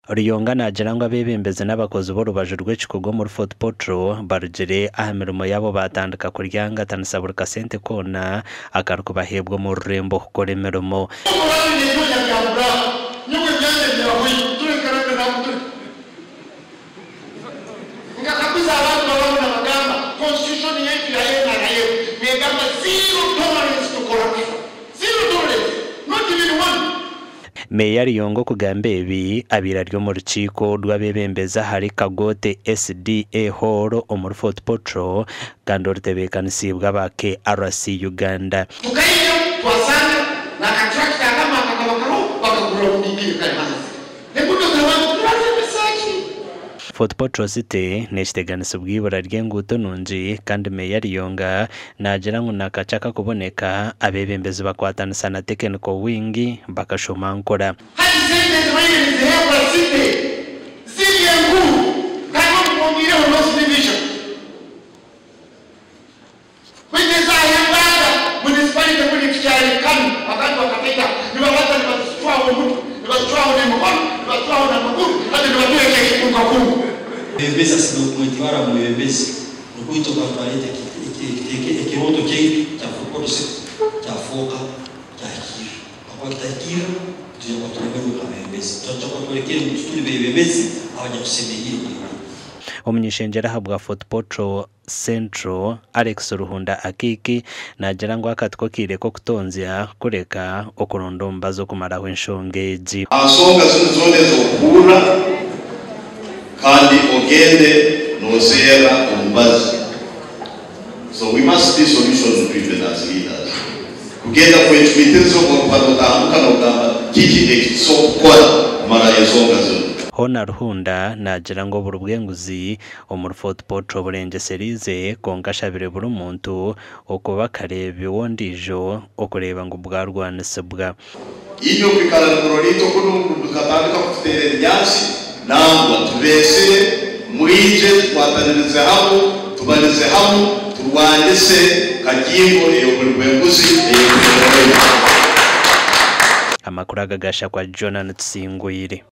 Ruyonga naagira ngu abeebembezi n'abakozi b'orubaju rw'ekikugu omuri Fort Portal barugire aha mirimo yaabo baatandika kuryangatanisa buri kasente koona akarikubaheebwa omu rurembo kukora emirimo. Meeya Ruyonga okugamba ebi abaire ari omu rukiiko rw'abeebembezi ahari Kagote SDA Hall omuri Fort Portal kandi orutebeekanisiibwe aba KRC Uganda. Tukaija twasanga na ka tractor akamwe akakaba kariho bakagura omudigiiri kari hansi. Enguudo z'abantu turazembesa ki? Fort Portal City neekiteganisibwa eibura ry'enguuto nungi kandi Meeya Ruyonga naagira ngu nakakye akakuboneka abeebembezi bakwatanisa na Technical Wing bakashoma nkora. Hati sente ezibaire niziheebwa city ziri enguudo kandi omukwongiireho North Division. Beitu esaaha y'embaga munisipalite kuri tukyari kanu abantu bakataita nibabanza nibatucwaho omutwe, nibatucwaho n'emikono, nibatucwaho n'amaguru hati nibatuha eky'ekikungakungu. Mwebembezi asemeriire kumwetwara mwebembezi nukwo itwe twaleeta ekirooto kyaitu kya Fort Portal City kyafooka kyahikirra. Kakuba kitahikirra nitwija kuba tulemerwe nk'abebembezi. Twaija kuba twolekere ngu tituli bebembezi abanyakusemeriire kwebembera. Omuny'ishengyero ahabwa Fort Portal Central, Alex Ruhunda Akiiki naagira ngu aka tiko kaire k'okutonzya kureka okuronda omubazi okumaraho enshonga egi. Aha nsonga zinu zoona ez'okuhurra kandi ogende nooserra omubazi. So we must be solution driven as leaders. Kugenda kwecumitiriza obu orikuba notambuka nogamba kiki eki tusobola kukora kumara ensonga zinu. Hoona Ruhunda naagira ngu oburi bw'enguzi omuri Fort Portal burengyesereize kwonka ashabire buri muntu okuba kareebi w'ondiijo okureeba ngu bwarwanisibwa. Inywe kwikara nimurora itwe kunu ngu mukatandika kututeera ebinyansi, nangwa tubeesire mwije tukwatanirize hamu, tubalize hamu, turwanise kagingo ey'obuli bw'enguzi ey'ekwetoroire. Amakuru aga gashakwa Jonah Tusingwire.